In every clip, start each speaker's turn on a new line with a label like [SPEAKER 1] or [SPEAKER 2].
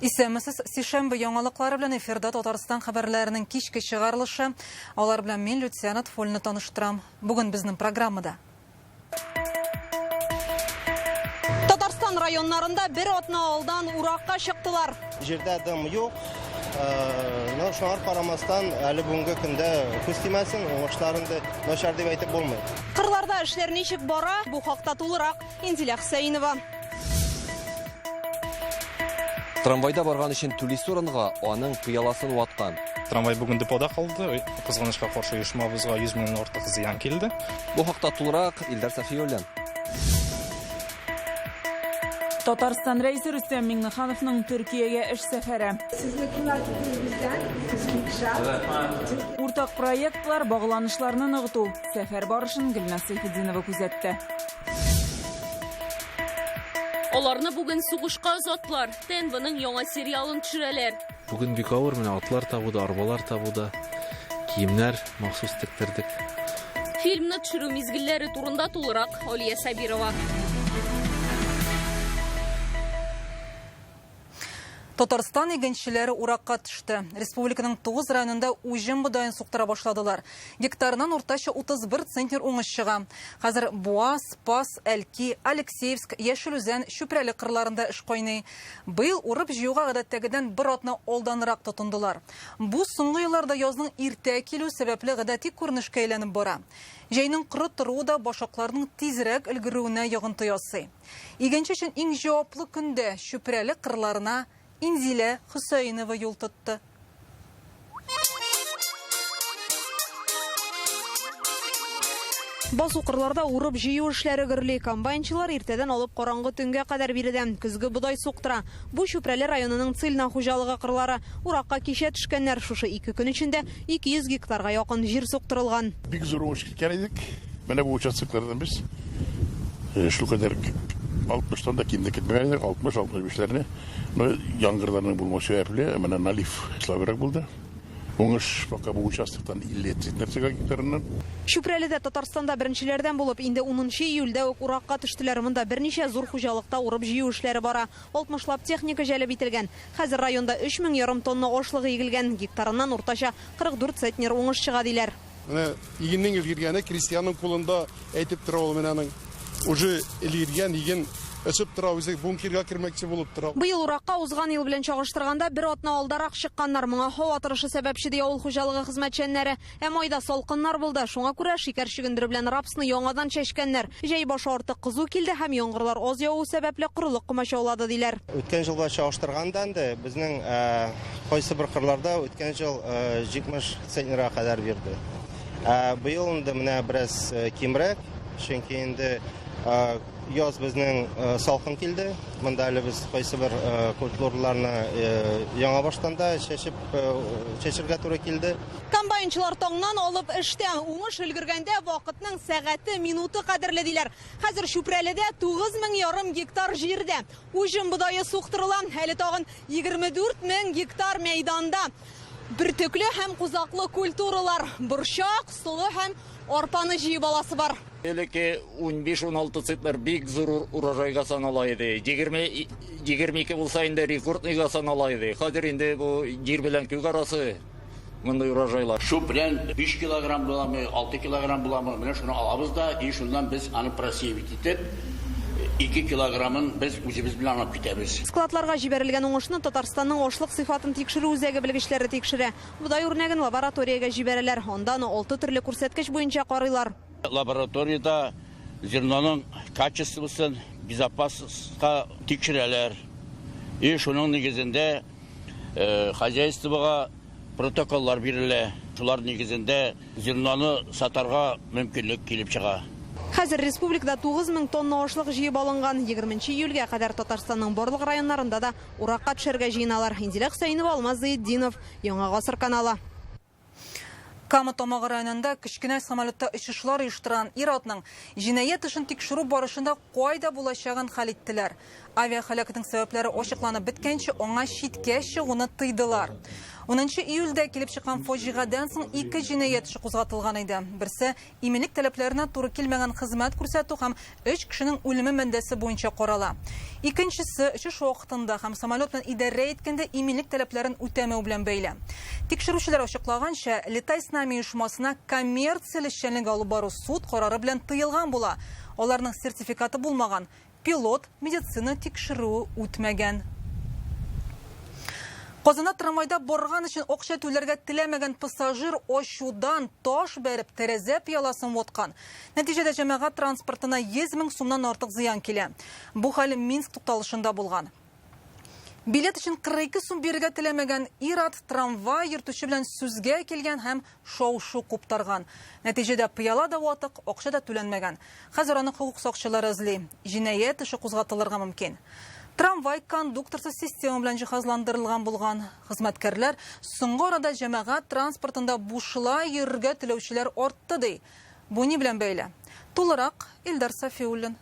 [SPEAKER 1] Исәнмесез, сишәмбе яңалыклары белән эфирда Татарстан хәбәрләренең кичке чыгарылышы. Алар белән мин Люция Нотфуллина таныштырам. Бүген безнең программада.
[SPEAKER 2] Татарстан районнарында бер атна алдан уракка чыктылар.
[SPEAKER 3] Җирдә дым юк. Но шуңа карамастан, әле бүгенге көндә күз тимәсен, уңышлар инде начар дип әйтеп булмый.
[SPEAKER 2] Кырларда эшләр ничек бара? Бу хакта тулырак Инзилә Хөсәенова.
[SPEAKER 4] Трамвайда барган өчен түлисе урынга аның пыяласын ваткан.
[SPEAKER 5] Трамвай бүген депода калды. Кызганычка каршы оешмабызга 100 меңнән артык зыян килде.
[SPEAKER 4] Бу хакта тулырак Илдар Сафиуллин.
[SPEAKER 6] Татарстан Рәисе Рөстәм Миңнехановның Төркиягә эш сәфәре.
[SPEAKER 7] Сезне кунак итүебездән без бик шат.
[SPEAKER 6] Уртак проектлар, багланышларны ныгыту. Сәфәр барышын Гөлназ Сәйфетдинова күзәтте.
[SPEAKER 8] Аларны бүген сугышка озаттылар. ТНВның яңа сериалын төшерәләр.
[SPEAKER 9] Бүген бик авыр, менә атлар табу да, арбалар табу да, киемнәр махсус тектердек.
[SPEAKER 8] Фильмны төшерү мизгелләре турында тулырак Алия Сабирова.
[SPEAKER 1] Татарстан игенчеләре уракка төште. Республиканың 9 районында уҗым бодаен суктыра башладылар. Гектарыннан уртача 31 центнер уңыш чыга. Хәзер Буа, Спас, Әлки, Алексеевск, Яшел Үзән, Чүпрәле кырларында эш кайный. Быел урып-җыюга гадәттәгедән бер атна алданрак тотындылар. Бу соңгы елларда язның иртә килү сәбәпле гадәти күренешкә әйләнеп бара. Җәйнең коры торуы да башакларның тизрәк өлгерүенә йогынты ясый. Игенче өчен иң җаваплы көндә Чүпрәле кырларына Инзилә Хөсәенова юл тотты.
[SPEAKER 2] Басу-кырларда урып-җыю эшләре гөрли. Комбайнчылар иртәдән алып караңгы төнгә кадәр биредә көзге бодай суктыра. Бу Чүпрәле районының Цильна хуҗалыгы кырлары. Уракка кичә төшкәннәр. Шушы ике көн эчендә 200 гектарга якын җир суктырылган.
[SPEAKER 10] Бик зур уңыш көткән идек. Менә бу участоклардан без шулкадәр 60-тан да кимдә көтмәгән идек, 60-65-ләрне. Но яңгырларның булмау сәбәпле, менә налив слабырак булды. Уңыш пока бу участоктан 50 центнер чыга гектарыннан.
[SPEAKER 2] Чүпрәледә Татарстанда беренчеләрдән булып, инде 10 июльдә үк уракка төштеләр. Монда берничә зур хуҗалыкта урып-җыю эшләре бара. 60лап техника җәлеп ителгән. Хәзер районда 3 мең ярым тонна ашлык игелгән. Гектарыннан уртача 44 центнер уңыш чыга, диләр.
[SPEAKER 11] Менә игеннең өлгергәне крестьянның кулында әйтеп тора ул менә аның уже өлгергән иген өсеп тора, үзе бункерга кермәкче булып тора.
[SPEAKER 2] Быел уракка узган ел белән чагыштырганда бер атна алдарак чыкканнар. Моңа һава торышы сәбәпче, ди авыл хуҗалыгы хезмәтчәннәре. Ә майда салкыннар булды. Шуңа күрә шикәр чөгендере белән рапсны яңадан чәчкәннәр. Җәй башы артык кызу килде һәм яңгырлар аз яву сәбәпле корылык комачаулады, диләр.
[SPEAKER 3] Үткән елга чагыштырганда инде безнең кайсы бер кырларда үткән ел 70 центнерга кадәр бирде. Ә быел инде менә бераз кимрәк, чөнки инде яз безнең салкын килде. Монда әле без кайсы бер культураларны яңа баштан да чәчеп чәчергә туры килде.
[SPEAKER 2] Комбайнчылар таңнан алып эштә. Уңыш өлгергәндә вакытның сәгате, минуты кадерле диләр. Хәзер Чүпрәледә 9 мең ярым гектар җирдә уҗым бодае суктырыла. Әле тагын 24 мең гектар мәйданда бөртекле һәм кузаклы культуралар, борчак, солы һәм арпаны җыеп аласы бар.
[SPEAKER 12] Элекке 15-16 центнер бик зур урожайга санала иде. 20 22 булса инде рекордныйга санала иде. Хәзер инде бу җир белән күк арасы мондый урожайлар.
[SPEAKER 13] Шу белән 5 килограмм буламы, 6 килограмм буламы, менә шуны алабыз да, и шуннан без аны просеивать итеп, 2 килограммын без үзебез белән алып китәбез.
[SPEAKER 2] Складларга җибәрелгән уңышны Татарстанның ашлык сыйфатын тикшерү үзәге белгечләре тикшерә. Бодай үрнәген лабораториягә җибәрәләр. Анда аны алты төрле күрсәткеч буенча карыйлар.
[SPEAKER 13] Лабораториядә зерноның качествосын, безопасностька тикшерәләр. И шуның нигезендә хозяйствога протоколлар бирелә. Шулар нигезендә зерноны сатарга мөмкинлек килеп чыга.
[SPEAKER 2] Хәзер республикада 9 мең тонна ашлык җыеп алынган. 20 июльгә кадәр Татарстанның барлык районнарында да уракка төшәргә җыеналар. Инзилә Хөсәенова, Алмаз Зыятдинов, Яңа Гасыр каналы.
[SPEAKER 1] Кама Тамагы районында кечкенә самолетта очышлар оештырган ир-атның җинаять эшен тикшерү барышында кайда булачагын хәл иттеләр. Авиаһәлакәтнең сәбәпләре ачыкланып беткәнче, аңа читкә чыгуны тыйдылар. 10 июльдә килеп чыккан фаҗигадән соң ике җинаять эше кузгатылган иде. Берсе иминлек таләпләренә туры килмәгән хезмәт күрсәтү һәм өч кешенең үлеме маддәсе буенча карала. Икенчесе очыш вакытында һәм самолет белән идарә иткәндә иминлек таләпләрен үтәмәү белән бәйле. Тикшерүчеләр ачыклаганча, Летай с нами оешмасына коммерцияле эшчәнлек алып бару суд карары белән тыелган була. Аларның сертификаты булмаган. Пилот медицина тикшерүе үтмәгән. Казанда трамвайда барган өчен акча түләргә теләмәгән пассажир ачудан таш бәреп тәрәзә пыяласын ваткан. Нәтиҗәдә җәмәгать транспортына 100 мең сумнан артык зыян килә. Бу хәл Минск тукталышында булган. Билет өчен 42 сум бирергә теләмәгән ир-ат трамвай йөртүче белән сүзгә килгән һәм шау-шу куптарган. Нәтиҗәдә пыяла да ватык, акча да түләнмәгән. Хәзер аны хокук сакчылары эзли. Җинаять эше кузгатылырга мөмкин. Трамвай кондукторсыз система белән җиһазландырылган булган. Хезмәткәрләр соңгы арада җәмәгать транспортында бушлай йөрергә теләүчеләр артты ди. Бу ни белән бәйле? Тулырак Илдар Сафиуллин.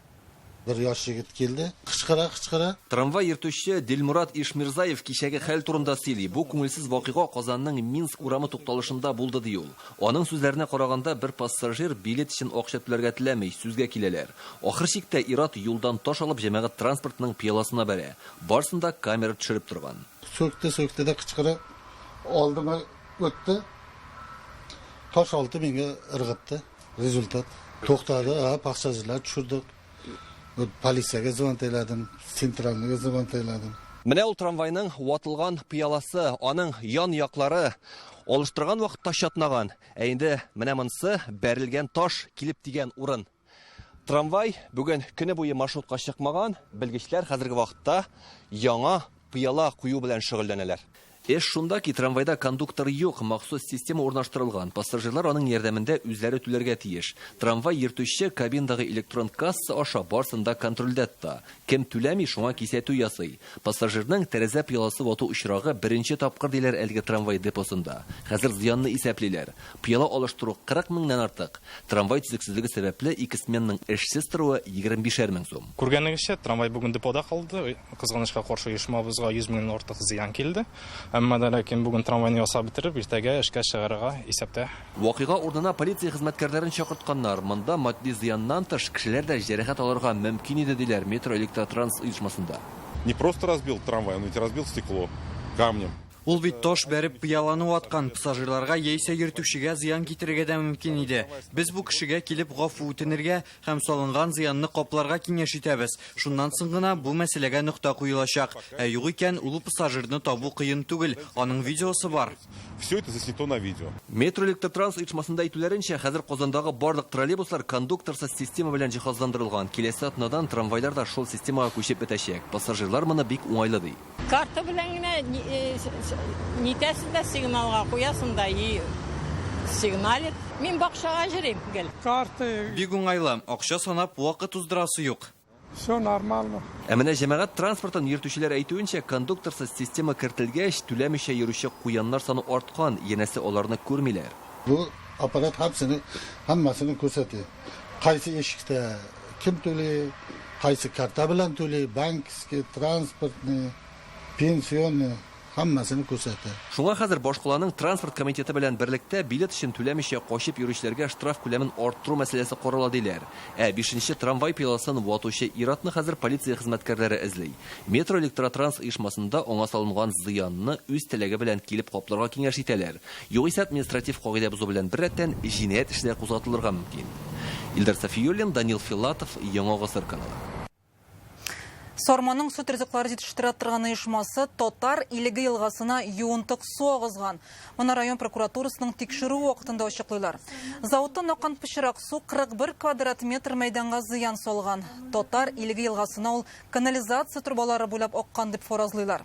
[SPEAKER 14] Бер яшь егет килде, кычкыра-кычкыра.
[SPEAKER 4] Трамвай йөртүче Дилмурат Ишмирзаев кичәге хәл турында сөйли. Бу күңелсез вакыйга Казанның Минск урамы тукталышында булды, ди ул. Аның сүзләренә караганда, бер пассажир билет өчен акча түләргә теләми, сүзгә киләләр. Ахыр чиктә ир-ат юлдан таш алып җәмәгать транспортының пыяласына бәрә. Барысын да камера төшереп торган.
[SPEAKER 14] Сүкте, сүкте дә кычкыра, алдыма үтте, таш алды миңа ыргытты. Результат. Туктады, а, пассажирлар төшердек. Полициягә звонить әйләдем, центральныйга звонить әйләдем.
[SPEAKER 4] Менә ул трамвайның ватылган пыяласы, аның ян яклары алыштырган вакытта чатнаган. Ә инде менә монысы бәрелгән таш килеп тигән урын. Трамвай бүген көне буе маршрутка чыкмаган, белгечләр хәзерге вакытта яңа пыяла кую белән шөгыльләнәләр. Эш шунда ки, трамвайда кондуктор юк, махсус система урнаштырылган. Пассажирлар аның ярдәмендә үзләре түләргә тиеш. Трамвай йөртүче кабиндагы электрон касса аша барысын да контрольдә тота. Кем түләми, шуңа кисәтү ясый. Пассажирның тәрәзә пыяласы вату очрагы беренче тапкыр, диләр әлеге трамвай депосында. Хәзер зыянны исәплиләр. Пыяла алыштыру 40 меңнән артык. Трамвай төзексезлеге сәбәпле, ике сменның эшсез торуы 25 мең сум.
[SPEAKER 5] Күргәнегезчә, трамвай бүген депода калды. Кызганычка каршы, оешмабызга 100 меңнән артык зыян килде. Әмма дә ләкин бүген трамвайны ясап бетереп, иртәгә эшкә чыгарырга исәптә.
[SPEAKER 4] Вакыйга урынына полиция хезмәткәрләрен чакыртканнар. Монда матди зыяннан тыш, кешеләр дә җәрәхәт алырга мөмкин иде, диләр Метроэлектротранс оешмасында.
[SPEAKER 15] Не просто разбил трамвай, он ведь разбил стекло камнем.
[SPEAKER 16] Ул бит таш бәреп пыяланы ваткан, пассажирларга яисә йөртүчегә зыян китерергә дә мөмкин иде. Без бу кешегә килеп гафу үтенергә һәм салынган зыянны капларга киңәш итәбез. Шуннан соң гына бу мәсьәләгә нокта куелачак. Ә юк икән, ул пассажирны табу кыен түгел, аның видеосы бар.
[SPEAKER 15] Все это заснято на видео.
[SPEAKER 4] Метроэлектротранс оешмасында әйтүләренчә, хәзер Казандагы барлык троллейбуслар кондукторсыз система белән җиһазландырылган. Киләсе атнадан трамвайлар да шул системага күчеп бетәчәк. Пассажирлар моны бик уңайлы ди.
[SPEAKER 17] Карта белән генә нитәсен дә сигналга куясың да и сигналит. Мин бакчага йөрим гел.
[SPEAKER 16] Карта. Бик уңайлы, акча санап вакыт уздырасы юк.
[SPEAKER 18] Все нормально.
[SPEAKER 4] Ә менә җәмәгать транспортын йөртүчеләр әйтүенчә, кондукторсыз система кертелгәч, түләмичә йөрүче куяннар саны арткан, янәсе аларны күрмиләр.
[SPEAKER 14] Бу аппарат һәммәсен, һәммәсен күрсәтә. Кайсы ишектә кем түли, кайсы карта белән түли, банковский, транспортный, пенсионный, һәммәсен күрсәтә.
[SPEAKER 4] Шуңа хәзер башкаланың транспорт комитеты белән берлектә билет өчен түләмичә качып йөрүчеләргә штраф күләмен арттыру мәсьәләсе карала, диләр. Ә бишенче трамвай пыяласын ватучы ир-атны хәзер полиция хезмәткәрләре эзли. Метроэлектротранс оешмасында аңа салынган зыянны үз теләге белән килеп капларга киңәш итәләр. Югыйсә административ кагыйдә бозу белән беррәттән җинаять эше дә кузгатылырга мөмкин. Илдар Сафиуллин, Данил Филатов, Яңа Гасыр каналы.
[SPEAKER 1] Сарманның сөт ризыклары җитештерә торган оешмасы Татар Илеге елгасына юынтык су агызган. Моны район прокуратурасының тикшерүе вакытында ачыклыйлар. Заводтан аккан пычрак су 41 квадрат метр мәйданга зыян салган. Татар Илеге елгасына ул канализация трубалары буйлап аккан дип фаразлыйлар.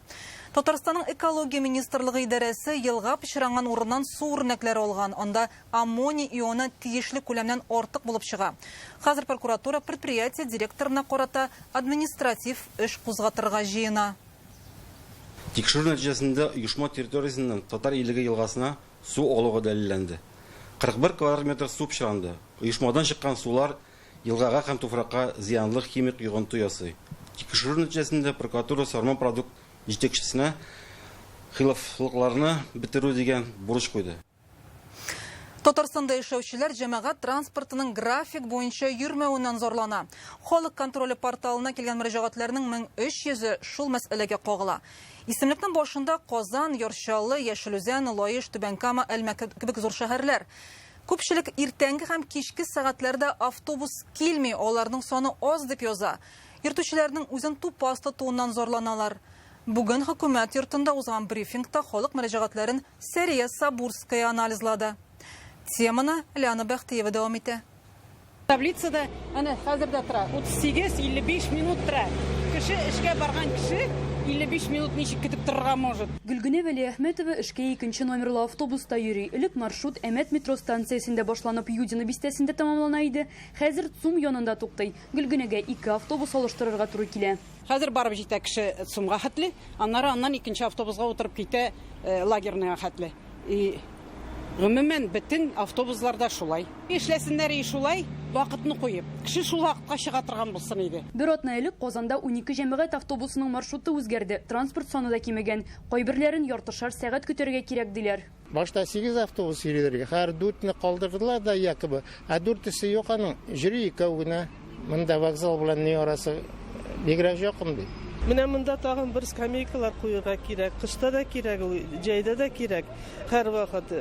[SPEAKER 1] Татарстанның экология министрлыгы идарәсе елга пычранган урыннан су үрнәкләре алган. Анда аммоний ионы тиешле күләмнән артык булып чыга. Хәзер прокуратура предприятие директорына карата административ эш кузгатырга җыена.
[SPEAKER 19] Тикшерү нәтиҗәсендә оешма территориясеннән Татар Илеге елгасына су алуга дәлилләнде.
[SPEAKER 18] 41 квадрат метр су пычранды. Оешмадан чыккан сулар елгага һәм туфракка зыянлы химик йогынты ясый. Тикшерү нәтиҗәсендә прокуратура Сарман Продукт җитәкчесенә хилафлыкларны бетерү дигән бурыч куйды.
[SPEAKER 1] Татарстанда яшәүчеләр җәмәгать транспортының график буенча йөрмәвеннән зарлана. Халык контроле порталына килгән мөрәҗәгатьләрнең 1300-е шул мәсьәләгә кагыла. Исемлекнең башында Казан, Яр Чаллы, Яшел Үзән, Лаеш, Түбән Кама, Әлмәт кебек зур шәһәрләр. Күпчелек иртәнге һәм кичке сәгатьләрдә автобус килми, аларның саны аз дип яза. Йөртүчеләрнең үзен тупас тотуыннан зарланалар. Бүген Хөкүмәт йортында узган брифингта халык мөрәҗәгатьләрен Сәрия Сабурская анализлады. Теманы Лиана Бәхтиева дәвам итә.
[SPEAKER 19] Таблицада әнә хәзер дә тора. 38, 55 минут тора. Кеше эшкә барган кеше 55 минут ничек көтеп торырга может?
[SPEAKER 20] Гөлгенә Вәлиәхмәтова эшкә икенче номерлы автобуста йөри. Элек маршрут Әмәт метро станциясендә башланып, Юдино бистәсендә тәмамлана иде. Хәзер ЦУМ янында туктый. Гөлгенәгә ике автобус алыштырырга туры килә.
[SPEAKER 19] Хәзер барып җитә кеше ЦУМга хәтле, аннары аннан икенче автобусга утырып китә Лагерныйга хәтле. И гомумән бөтен автобусларда шулай. Эшләсеннәр и шулай, вакытны куеп. Кеше шул вакытка чыга торган булсын иде.
[SPEAKER 20] Бер атна элек Казанда 12 җәмәгать автобусының маршруты үзгәрде, транспорт саны да кимегән. Кайберләрен яртышар сәгать көтәргә кирәк, диләр.
[SPEAKER 21] Башта 8 автобус йөриләр, хәзер дүртне калдырдылар да якобы, ә дүртесе юк аның, йөри икәү генә. Монда вокзал белән ни арасы бигрәк якын бит.
[SPEAKER 22] Менә монда тагын бер скамейкалар куерга кирәк. Кышта да кирәк ул, җәйдә дә кирәк. Һәрвакыт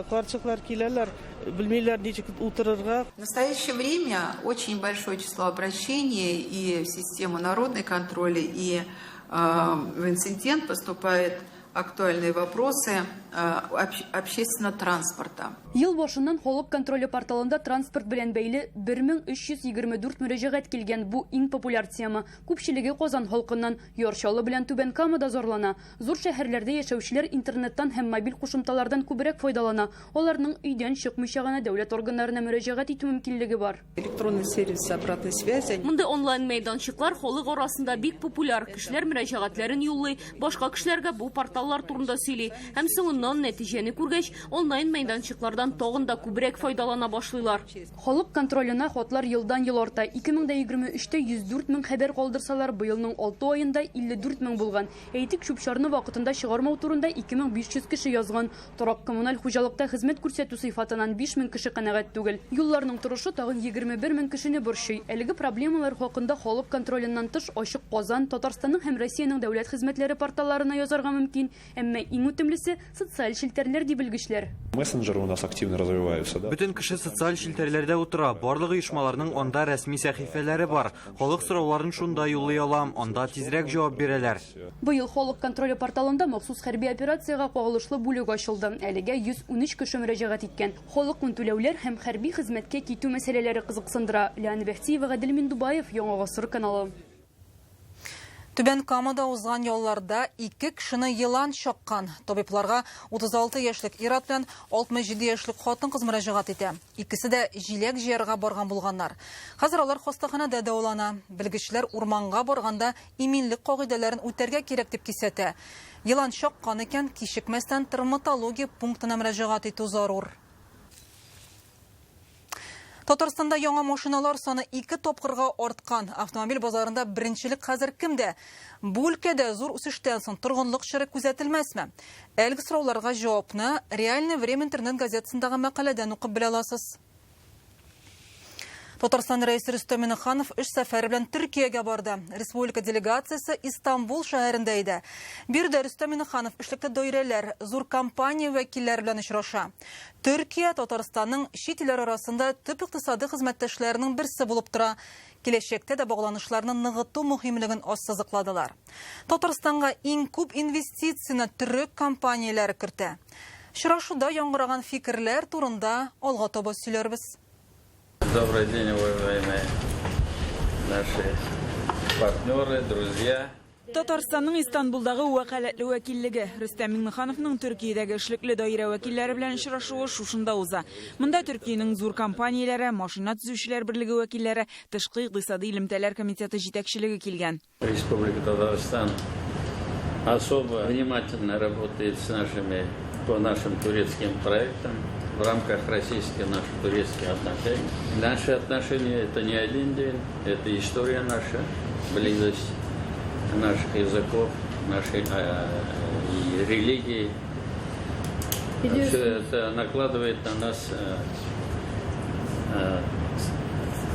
[SPEAKER 22] карчыклар киләләр, белмиләр ничек утырырга.
[SPEAKER 23] В настоящее время очень большое число обращений и в систему народный контроль, и в инцидент поступает актуальные вопросы общественного транспорта.
[SPEAKER 20] Ел башыннан Халык контроле порталында транспорт белән бәйле 1324 мөрәҗәгать килгән. Бу иң популяр тема. Күпчелеге Казан халкыннан. Яр Чаллы белән Түбән Кама да зарлана. Зур шәһәрләрдә яшәүчеләр интернеттан һәм мобиль кушымталардан күбрәк файдалана. Аларның өйдән чыкмыйча гына дәүләт органнарына мөрәҗәгать итү мөмкинлеге бар.
[SPEAKER 24] Электронный сервис обратной связи.
[SPEAKER 8] Мондый онлайн мәйданчыклар халык арасында бик популяр. Кешеләр мөрәҗәгатьләрен юллый, башка кешеләргә бу порталлар турында сөйли. Һәм соңыннан нәтиҗәне күргәч, онлайн мәйданчыклардан тагын да күбрәк файдалана башлыйлар.
[SPEAKER 20] Халык контроленә хатлар елдан-ел арта. 2023-тә 104 мең хәбәр калдырсалар, быелның 6 аенда 54 мең булган. Әйтик, чүп-чарны вакытында чыгармау турында 2500 кеше язган. Торак-коммуналь хуҗалыкта хезмәт күрсәтү сыйфатыннан 5000 кеше канәгать түгел. Юлларның торышы тагын 21 мең кешене борчый. Әлеге проблемалар хакында халык контроленнан тыш Ачык Казан, Татарстанның һәм Россиянең дәүләт хезмәтләре порталларына язарга мөмкин. Әмма иң үтемлесе, социаль челтәрләр, ди белгечләр.
[SPEAKER 25] Мессенджеры у нас активно развиваются, да?
[SPEAKER 16] Бөтен кеше социаль челтәрләрдә утыра. Барлык оешмаларның анда рәсми сәхифәләре бар. Халык сорауларын шунда юллый ала, анда тизрәк җавап бирәләр.
[SPEAKER 20] Быел Халык контроле порталында махсус хәрби операциягә кагылышлы бүлек ачылды. Әлегә 113 кеше мөрәҗәгать иткән. Халыкны түләүләр һәм хәрби хезмәткә китү мәсьәләләре кызыксындыра. Лиана Бәхтиева, Гадел Миндубаев, Яңа гасыр каналы.
[SPEAKER 1] Түбән Камада узган ялларда ике кешене елан чаккан. Табибларга 36 яшьлек ир-ат белән 67 яшьлек хатын-кыз мөрәҗәгать итә. Икесе дә җиләк җыярга барган булганнар. Хәзер алар хастаханәдә дәвалана. Белгечләр урманга барганда иминлек кагыйдәләрен үтәргә кирәк дип кисәтә. Елан чаккан икән, кичекмәстән травматология пунктына мөрәҗәгать итү зарур. Татарстанда яңа машиналар саны ике тапкырга арткан. Автомобиль базарында беренчелек хәзер кемдә? Бу өлкәдә зур үсештән соң торгынлык чоры күзәтелмәсме? Әлеге сорауларга җавапны Реальное время интернет газетасындагы мәкаләдән укып белә аласыз. Татарстан Рәисе Рөстәм Миңнеханов эш сәфәре белән Төркиягә барды. Республика делегациясе Истанбул шәһәрендә иде. Биредә Рөстәм Миңнеханов эшлекле даирәләр, зур компания вәкилләре белән очраша. Төркия Татарстанның чит илләр арасында төп икътисади хезмәттәшләренең берсе булып тора. Киләчәктә дә багланышларны ныгыту мөһимлеген ассызыкладылар. Татарстанга иң күп инвестицияне төрек компанияләре кертә. Очрашуда яңгыраган фикерләр турында алга таба сөйләрбез.
[SPEAKER 26] Добрый день, уважаемые наши партнеры, друзья.
[SPEAKER 6] Татарстанның Истанбулдагы вәкаләтле вәкиллеге Рөстәм Миңнехановның Төркиядәге эшлекле даирә вәкилләре белән очрашуы шушында уза. Монда Төркиянең зур компанияләре, машина төзүчеләр берлеге вәкилләре, тышкы икътисади элемтәләр комитеты җитәкчелеге килгән.
[SPEAKER 26] Республика Татарстан особо внимательно работает с нашими, по нашим турецким проектам. В рамках российских наших турецких отношений. Наши отношения – это не один день, это история наша, близость наших языков, нашей и религии. Все это накладывает на нас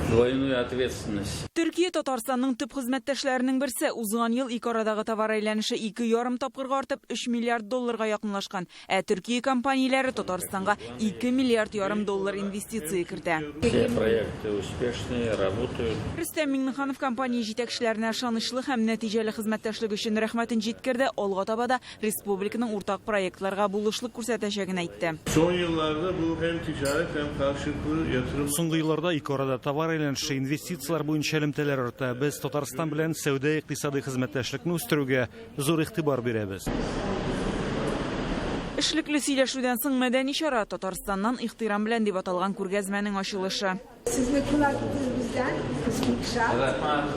[SPEAKER 26] двойную ответственность.
[SPEAKER 6] Төркия Татарстанның төп хезмәттәшләренең берсе. Узган ел ике арадагы товар әйләнеше 2,5 тапкырга артып 3 миллиард долларга якынлашкан. Ә Төркия компанияләре Татарстанга 2,5 миллиард доллар инвестиция кертә.
[SPEAKER 26] Все проекты успешные, работают.
[SPEAKER 6] Рөстәм Миңнеханов компания җитәкчеләренә ышанычлы һәм нәтиҗәле хезмәттәшлек өчен рәхмәтен җиткерде. Алга таба да республиканың уртак проектларга булышлык күрсәтәчәген әйтте.
[SPEAKER 3] Son yıllarda bu hem ticaret hem karşılıklı yatırım.
[SPEAKER 7] Соңгы елларда ике арада товар әйләнеше, инвестицияләр буенча элемтәләр арта. Без Татарстан белән сәүдә-икътисадый хезмәттәшлекне үстерүгә зур игътибар бирәбез.
[SPEAKER 6] Эшлекле сөйләшүдән соң мәдәни чара Татарстаннан ихтирам белән дип аталган күргәзмәнең ачылышы.
[SPEAKER 9] Sizni кунак иттегез бездән, без бик шат.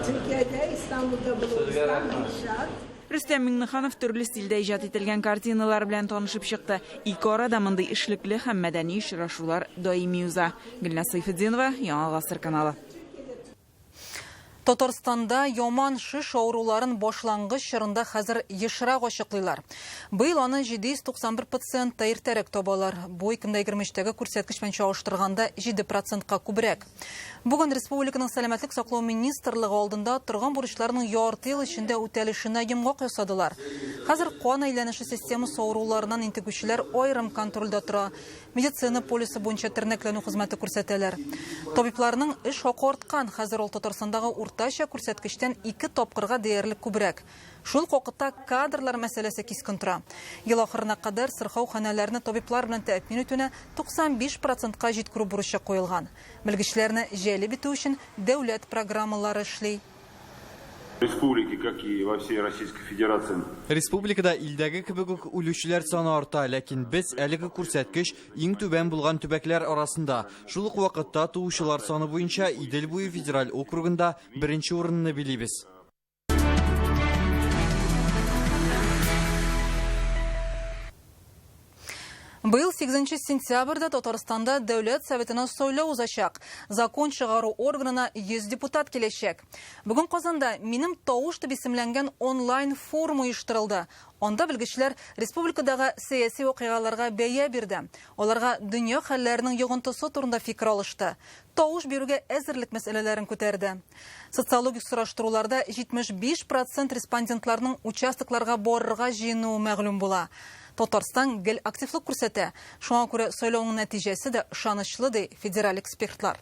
[SPEAKER 9] Төркиядә, Истанбулда булуыбыздан бик шат.
[SPEAKER 6] Рөстәм Миңнеханов төрле стильдә иҗат ителгән картиналар белән танышып чыкты. Ике арада мондый эшлекле һәм мәдәни очрашулар даими уза. Гөлназ Сайфетдинова, Яңа Гасыр каналы.
[SPEAKER 1] Татарстанда яман шеш авыруларын башлангыч чорында хәзер ешрак ачыклыйлар. Быел аны 791 пациентта иртәрәк табалар. Бу 2023-тәге күрсәткеч белән чагыштырганда 7%-ка күбрәк. Бүген республиканың сәламәтлек саклау министрлыгы алдында торган бурычларның ярты ел эчендә үтәлешенә йомгак ясадылар. Хәзер кан әйләнеше системасы авыруларыннан интегүчеләр аерым контрольдә тора. Медицина полисы буенча тернәкләнү хезмәте күрсәтәләр. Табибларның эш хакы арткан. Хәзер ул Татарстандагы уртача күрсәткечтән 2 тапкырга диярлек күбрәк. Шул вакытта кадрлар мәсьәләсе кискен тора. Ел ахырына кадәр сырхауханәләрне табиблар белән тәэмин итүне 95%-ка җиткерү бурычы куелган. Белгечләрне җәлеп итү өчен дәүләт программалары эшли.
[SPEAKER 10] Республики, как и во всей Российской Федерации.
[SPEAKER 16] Республикада илдәге кебек үк үлүчеләр саны арта, ләкин без әлеге күрсәткеч иң түбән булган төбәкләр арасында. Шул ук вакытта туучылар саны буенча Идел буе федераль округында беренче урынны билибез.
[SPEAKER 1] Быел 8 сентябрьдә Татарстанда Дәүләт Советына сайлау узачак. Закон чыгару органына 100 депутат киләчәк. Бүген Казанда Минем тавыш дип исемләнгән онлайн форум оештырылды. Анда белгечләр республикадагы сәяси вакыйгаларга бәя бирде. Аларга дөнья хәлләренең йогынтысы турында фикер алышты. Тавыш бирүгә әзерлек мәсьәләләрен күтәрде. Социологик сораштыруларда 75% респондентларның участокларга барырга җыенуы мәгълүм була. Татарстан гел активлык күрсәтә. Шуңа күрә сайлауның нәтиҗәсе дә ышанычлы, ди федераль экспертлар.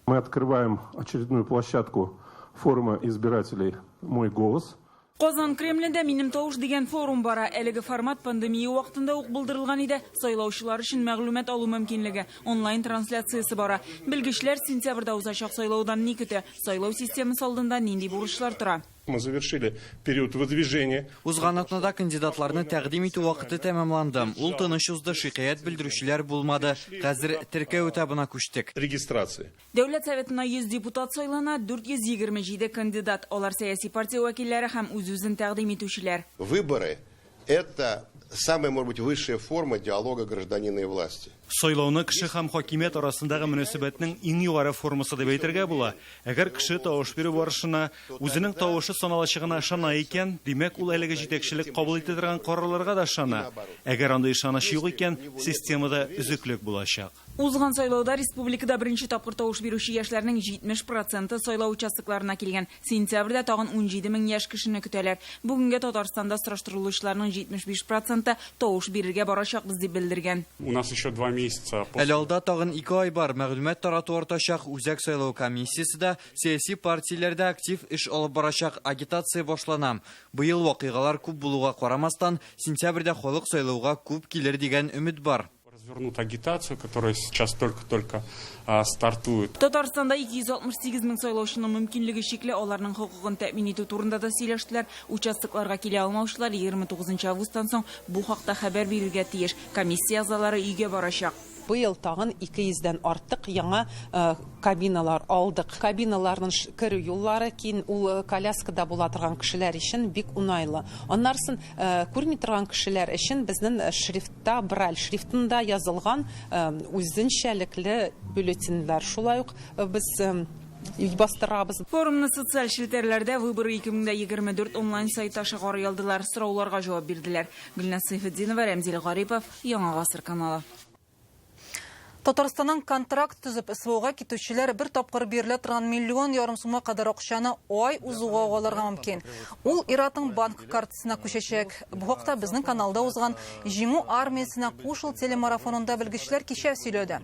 [SPEAKER 11] Мы открываем очередную площадку форума избирателей «Мой голос».
[SPEAKER 6] Казан Кремлендә Минем тавыш дигән форум бара. Әлеге формат пандемия вакытында ук булдырылган иде. Сайлаучылар өчен мәгълүмат алу мөмкинлеге, онлайн трансляциясе бара. Белгечләр сентябрьдә узачак сайлаудан ни көтә? Сайлау системасы алдында нинди бурычлар тора?
[SPEAKER 11] Мы завершили период выдвижения.
[SPEAKER 16] Узган атнада кандидатларны тәкъдим итү вакыты тәмамланды. Ул тыныч узды, шикаять белдерүчеләр булмады. Хәзер теркәү этабына күчтек.
[SPEAKER 11] Регистрация.
[SPEAKER 6] Дәүләт Советына 100 депутат сайлана, 427 кандидат. Алар сәяси партия вәкилләре һәм үз-үзен тәкъдим итүчеләр.
[SPEAKER 12] Выборы это самая, может быть, высшая форма диалога гражданина и власти.
[SPEAKER 7] Сайлауны кеше һәм хакимият арасындагы мөнәсәбәтнең иң югары формасы дип әйтергә була. Әгәр кеше тавыш бирү барышына үзенең тавышы саналачагына ышана икән, димәк, ул әлеге җитәкчелек кабул итә торган карарларга да ышана. Әгәр андый ышаныч юк икән, системада өзеклек булачак.
[SPEAKER 6] Узган сайлауда республикада беренче тапкыр тавыш бирүче яшьләрнең 70% сайлау участокларына килгән. Сентябрьдә тагын 17 мең яшь кешене көтәләр. Бүгенгә Татарстанда сораштырылучыларның 75% тавыш бирергә барачакбыз дип белдергән.
[SPEAKER 5] У нас еще 2 месяца после
[SPEAKER 16] Әле алда тагын 2 ай бар. Мәгълүмат тарату артачак. Үзәк сайлау комиссиясе дә, сәяси партияләр дә актив эш алып барачак. Агитация башлана. Быел вакыйгалар күп булуга карамастан, сентябрьдә халык сайлауга күп килер дигән өмет бар.
[SPEAKER 5] Развернут агитацию, которая сейчас только-только стартует.
[SPEAKER 6] Татарстанда 268 мең сайлаучының мөмкинлеге чикле, аларның хокукын тәэмин итү турында да сөйләштеләр. Участокларга килә алмаучылар 29 августтан соң бу хакта хәбәр бирергә тиеш. Комиссия әгъзалары өйгә барачак.
[SPEAKER 2] Быел тагын 200 дән артык яңа кабиналар алдык. Кабиналарның керү юллары киң, ул коляскада була торган кешеләр өчен бик уңайлы. Аннарсын күрми торган кешеләр өчен безнең шрифтта, Брайль шрифтында язылган үзенчәлекле бюллетеньләр шулай ук без бастырабыз.
[SPEAKER 6] Форумны социаль челтәрләрдә Выборы 2024 онлайн сайты аша карый алдылар, сорауларга җавап бирделәр. Гөлназ Сәйфетдинова, Рәмзил Гарипов, Яңа Гасыр каналы.
[SPEAKER 1] Татарстаннан контракт төзеп СВОга китүчеләр бер тапкыр бирелә торган миллион ярым сумга кадәр акчаны ай узуга ук алырга мөмкин. Ул ир-атның банк картасына күчәчәк. Бу хакта безнең каналда узган Җиңү армиясенә кушыл телемарафонында белгечләр кичә сөйләде.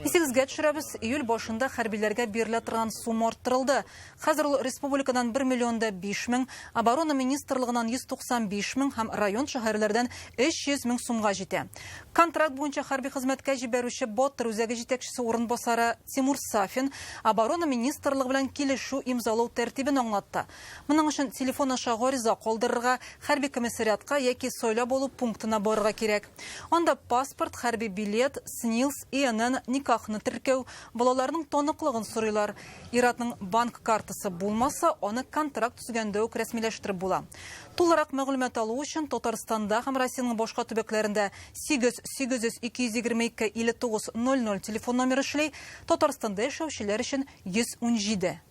[SPEAKER 1] Исегезгә төшерәбез, июль башында хәрбиләргә бирелә торган сумма арттырылды. Хәзер ул республикадан 1 миллион да 5 мең, Оборона министрлыгыннан 195 мең һәм район-шәһәрләрдән 300 мең сумга җитә. Контракт буенча хәрби хезмәткә җибәрүче Батыр үзәге җитәкчесе урынбасары Тимур Сафин Оборона министрлыгы белән килешү имзалау тәртибен аңлатты. Моның өчен телефон аша гариза калдырырга, хәрби комиссариатка яки сайлап алу пунктына барырга кирәк. Анда паспорт, хәрби билет, СНИЛС, ИНН, никахны теркәү, балаларның таныклыгын сорыйлар. Ир-атның банк картасы булмаса, аны контракт төзегәндә үк рәсмиләштереп була. Тулырак мәгълүмат алу өчен Татарстанда һәм Россиянең башка төбәкләрендә 8 800 222 59 00 телефон номеры эшли, Татарстанда яшәүчеләр өчен 117.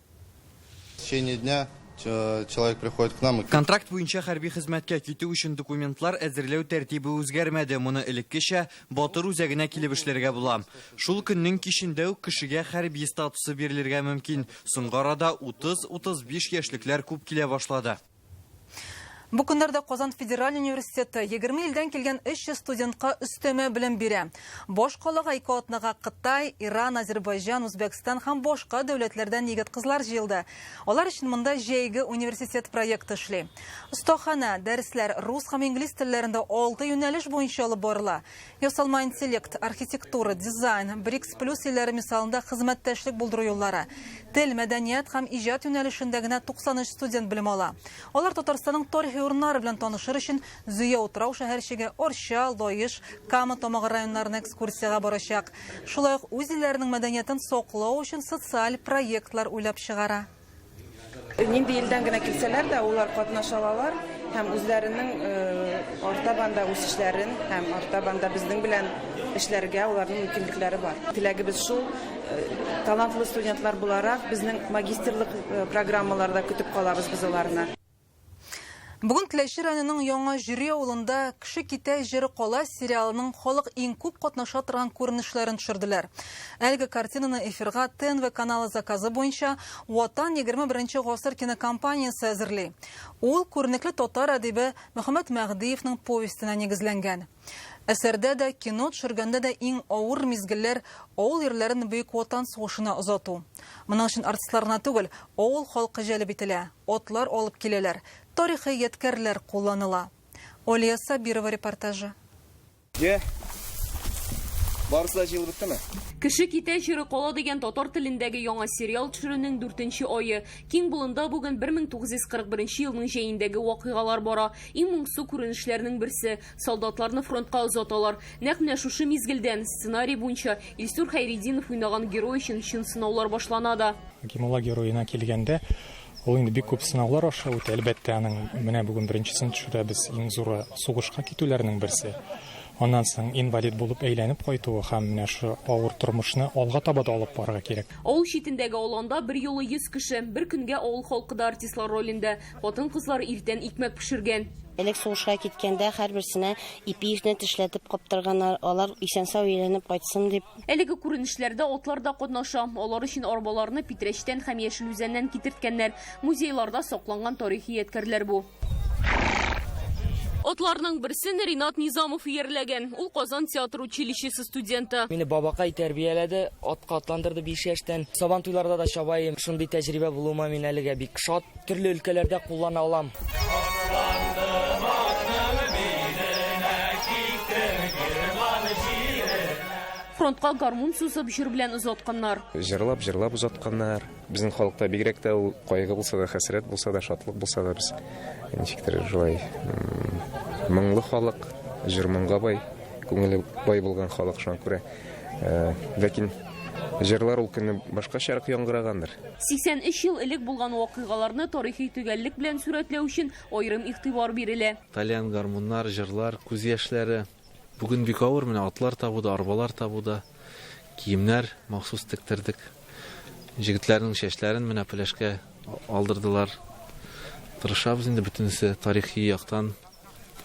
[SPEAKER 4] В течение дня человек приходит к нам.
[SPEAKER 16] Контракт буенча хәрби хезмәткә китү өчен документлар әзерләү тәртибе үзгәрмәде. Моны элеккечә Батыр үзәгенә килеп эшләргә була. Шул көннең кичендә үк кешегә хәрби статусы бирелергә мөмкин. Соңгы арада 30-35 яшьлекләр күп килә башлады.
[SPEAKER 1] Бу көннәрдә Казан федераль университеты 20 илдән килгән 300 студентка өстәмә белем бирә. Баш калага ике атнага Кытай, Иран, Азербайҗан, Үзбәкстан һәм башка дәүләтләрдән егет-кызлар җыелды. Алар өчен монда җәйге университет проекты эшли. Остаханә, дәресләр рус һәм инглиз телләрендә алты юнәлеш буенча алып барыла. Ясалма интеллект, архитектура, дизайн, БРИКС плюс илләре мисалында хезмәттәшлек булдыру юллары. Тел, мәдәният һәм иҗат юнәлешендә генә 93 студент белем ала. Алар Татарстанның тарихи урыннары белән танышыр өчен Зөя утрау-шәһәрчеге, Арча, Лаеш, Кама Тамагы районнарына экскурсиягә барачак. Шулай ук үз илләренең мәдәниятен саклау өчен социаль проектлар уйлап чыгара.
[SPEAKER 13] Нинди илдән генә килсәләр дә, улар катнаша алалар һәм үзләренең артабан да үсешләрен һәм артабан да безнең белән эшләргә уларның мөмкинлекләре бар. Теләгебез шул, талантлы студентлар буларак, безнең магистрлык программаларда көтеп калабыз без аларны.
[SPEAKER 1] Бүген Теләче районының Яңа Җөри авылында Кеше китә, җыры кала сериалының халык иң күп катнаша торган күренешләрен төшерделәр. Әлеге картинаны эфирга ТНВ каналы заказы буенча Ватан 21 гасыр кинокомпаниясе әзерли. Ул күренекле татар әдибе Мөхәммәт Мәһдиевның повестена нигезләнгән. Әсәрдә дә, кино төшергәндә дә иң авыр мизгелләр, авыл ирләрен Бөек Ватан сугышына озату. Моның өчен артистлар гына түгел, авыл халкы җәлеп ителә, атлар алып киләләр, тарихи ядкәрләр кулланыла. Алия Сабирова репортажы.
[SPEAKER 14] Йә, барысы да җыелып беттеме?
[SPEAKER 8] Кеше китә, җыры кала дигән татар телендәге яңа сериал төшерүнең дүртенче ае. Киң болында бүген 1941 елның җәендәге вакыйгалар бара. Иң моңсу күренешләрнең берсе, Солдатларны фронтка озаталар. Нәкъ менә шушы мизгелдән, сценарий буенча, Илсур Хәйретдинов уйнаган герой өчен чын сынаулар башлана да.
[SPEAKER 5] Гимулла героена килгәндә, ул инде бик күп сынаулар аша үтә. Әлбәттә, аның менә бүген беренчесен төшерәбез, иң зуры сугышка китүләрнең берсе. Аннан соң инвалид булып әйләнеп кайтуы һәм менә шушы авыр тормышны алга таба да алып барырга кирәк.
[SPEAKER 8] Авыл читендәге аланда берьюлы 100 кеше. Бер көнгә авыл халкы да артистлар ролендә. Хатын-кызлар иртән икмәк пешергән.
[SPEAKER 15] Элек сугышка киткәндә һәрберсенә ипи-итне тешләтеп каптырганнар, алар исән-сау әйләнеп кайтсын дип.
[SPEAKER 8] Әлеге күренешләрдә атлар да катнаша. Алар өчен арбаларны Питрәчтән һәм Яшел Үзәннән китерткәннәр. Музейларда сакланган тарихи ядкәрләр бу. Атларның берсен Ринат Низамов иярләгән. Ул Казан театр училищесы студенты.
[SPEAKER 17] Мине бабакай тәрбияләде, атка атландырды 5 яшьтән. Сабантуйларда да чабайым. Шундый тәҗрибә булуыма мин әлегә бик шат. Төрле өлкәләрдә куллана алам.
[SPEAKER 8] Фронтка гармун сузып, җыр белән озатканнар.
[SPEAKER 27] Җырлап, җырлап озатканнар. Безнең халыкта бигрәк тә ул кайгы булса да, хәсрәт булса да, шатлык булса да, без ничектер шулай моңлы халык, җыр моңга бай. Күңеле бай булган халык шуңа күрә. Ләкин җырлар ул көнне башкачарак яңгырагандыр.
[SPEAKER 8] 83 ел элек булган вакыйгаларны тарихи төгәллек белән сурәтләү өчен аерым игътибар бирелә.
[SPEAKER 18] Тальян гармуннар, җырлар, күз яшьләре. Бүген бик авыр, менә атлар табу да, арбалар табу да, киемнәр махсус тектердек. Җегетләрнең чәчләрен менә пеләшкә алдырдылар. Тырышабыз инде бөтенесе тарихи яктан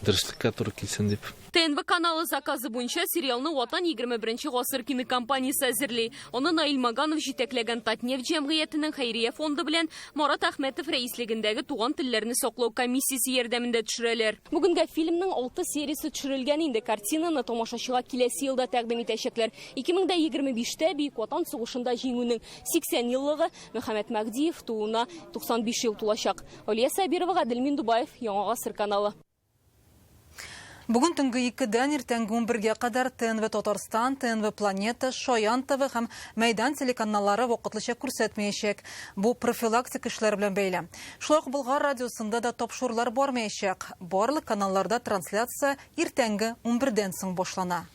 [SPEAKER 18] дөреслеккә туры килсен дип.
[SPEAKER 8] ТНВ каналы заказы буенча сериалны Ватан 21 гасыр кинокомпаниясе әзерли. Аны Наил Маганов җитәкләгән Татнефть җәмгыятенең хәйрия фонды белән Марат Әхмәтов рәислегендәге туган телләрне саклау комиссиясе ярдәмендә төшерәләр. Бүгенгә фильмның 6 сериясе төшерелгән инде. Картинаны тамашачыга киләсе елда тәкъдим итәчәкләр. 2025-тә Бөек Ватан сугышында җиңүнең 80 еллыгы, Мөхәммәт Мәһдиев тууына 95 ел тулачак. Алия Сабирова, Гадел Миндубаев, Яңа Гасыр каналы.
[SPEAKER 1] Бүген төнге 2-дән иртәнге 11-гә кадәр ТНВ Татарстан, ТНВ Планета, Шаян ТВ һәм Мәйдан телеканаллары вакытлыча күрсәтмәячәк. Бу профилактик эшләр белән бәйле. Шулай ук Болгар радиосында да тапшырулар бармаячак. Барлык каналларда трансляция иртәнге 11-дән соң башлана.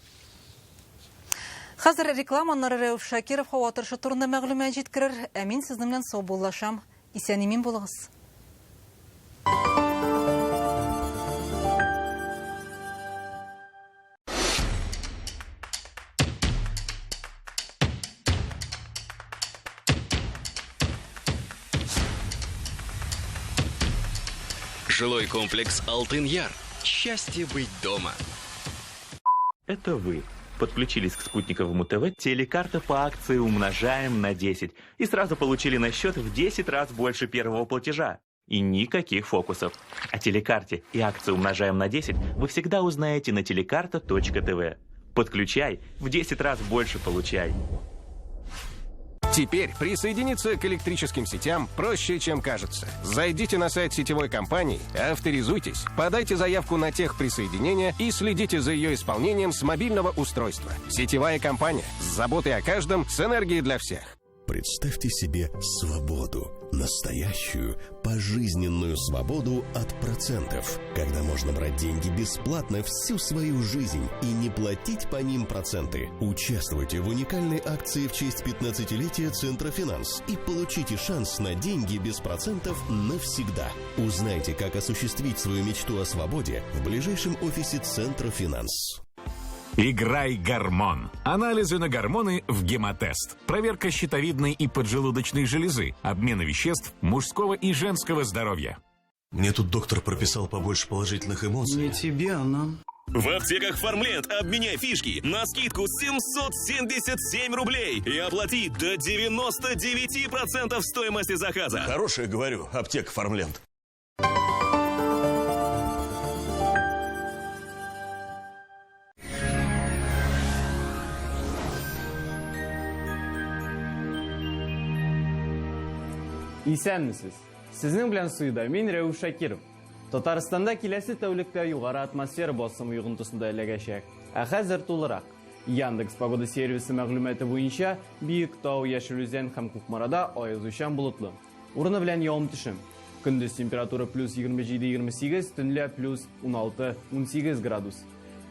[SPEAKER 1] Хәзер реклама, аннары Рәүф Шакиров һава торышы турында мәгълүмат җиткерер. Ә мин сезнең белән саубуллашам. Исән-имин булыгыз.
[SPEAKER 19] Жилой комплекс «Алтын-Яр». Счастье быть дома.
[SPEAKER 21] Это вы подключились к спутниковому ТВ, телекарта по акции умножаем на 10 и сразу получили на счет в 10 раз больше первого платежа. И никаких фокусов. О телекарте и акции умножаем на 10 вы всегда узнаете на телекарта.тв. Подключай, в 10 раз больше получай.
[SPEAKER 22] Теперь присоединиться к электрическим сетям проще, чем кажется. Зайдите на сайт сетевой компании, авторизуйтесь, подайте заявку на техприсоединение и следите за ее исполнением с мобильного устройства. Сетевая компания с заботой о каждом, с энергией для всех.
[SPEAKER 23] Представьте себе свободу. Настоящую, пожизненную свободу от процентов. Когда можно брать деньги бесплатно всю свою жизнь и не платить по ним проценты. Участвуйте в уникальной акции в честь 15-летия Центрофинанс и получите шанс на деньги без процентов навсегда. Узнайте, как осуществить свою мечту о свободе в ближайшем офисе Центрофинанс.
[SPEAKER 24] Играй гормон. Анализы на гормоны в Гемотест. Проверка щитовидной и поджелудочной железы. Обмена веществ мужского и женского здоровья.
[SPEAKER 25] Мне тут доктор прописал побольше положительных эмоций.
[SPEAKER 28] Не тебе, а нам.
[SPEAKER 19] В аптеках Фармленд обменяй фишки на скидку 777 рублей и оплати до 99% стоимости заказа.
[SPEAKER 25] Хорошая, говорю, аптека Фармленд.
[SPEAKER 29] Исәнмесез! Сезнең белән студиядә мин Рәүф Шакиров. Татарстанда киләсе тәүлектә югары атмосфера басымы йогынтысында эләгәчәк. Ә хәзер тулырак. Яндекс погода сервисы мәгълүматы буенча Биектау, Яшел Үзән һәм Кукмарада аязучан болытлы. Урыны белән явым-төшем. Көндез температура плюс 27-28, төнлә плюс 16-18 градус.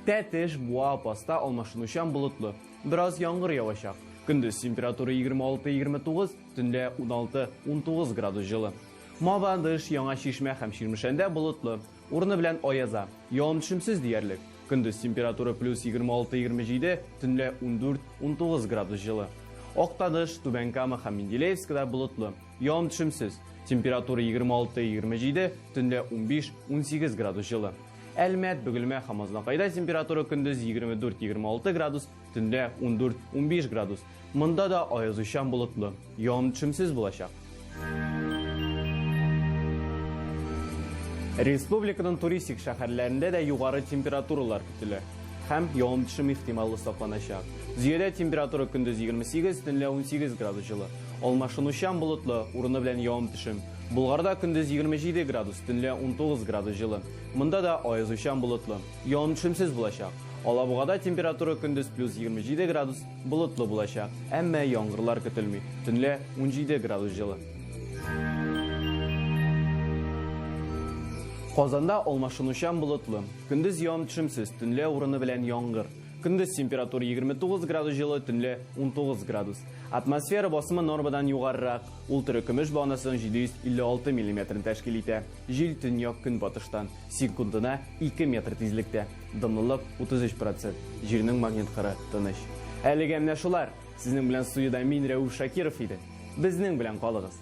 [SPEAKER 29] Тәтеш, Буа, Апаста алмашынучан болытлы. Бераз яңгыр явачак. Көндез температура 26-29, төнлә 16-19 градус җылы. Мамадыш, Яңа Чишмә һәм Чирмешәндә болытлы. Урыны белән аяза. Явым-төшемсез диярлек. Көндез температура плюс 26-27, төнлә 14-19 градус җылы. Актаныш, Түбән Кама һәм Менделеевскида болытлы. Явым-төшемсез. Температура 26-27, төнлә 15-18 градус җылы. Әлмәт, Бөгелмә һәм Азнакайда температура көндез 24-26 градус, төнлә 14-15 градус. Монда да аязучан болытлы. Явым-төшемсез булачак. Республиканың туристик шәһәрләрендә дә югары температуралар көтелә һәм явым-төшем ихтималы сакланачак. Зөядә температура көндез 28, төнлә 18 градус җылы. Алмашынучан болытлы, урыны белән явым-төшем. Болгарда көндез 27 градус, төнлә 19 градус җылы. Монда да аязучан болытлы. Явым-төшемсез булачак. Алабугада температура көндез плюс 27 градус, болытлы булачак, әмма яңгырлар көтелми. Төнлә 17 градус җылы. Казанда алмашынучан болытлы. Көндез явым-төшемсез, төнлә урыны белән яңгыр. Көндез температура 29 градус җылы, төнлә 19 градус. Атмосфера басымы нормадан югарырак, ул терекөмеш баганасының 756 миллиметрын тәшкил итә. Җил төньяк-көнбатыштан, секундына 2 метр тизлектә. Дымлылык 33 процент. Җирнең магнит кыры тыныч. Әлегә менә шулар. Сезнең белән студиядә мин, Рәүф Шакиров иде. Безнең белән калыгыз.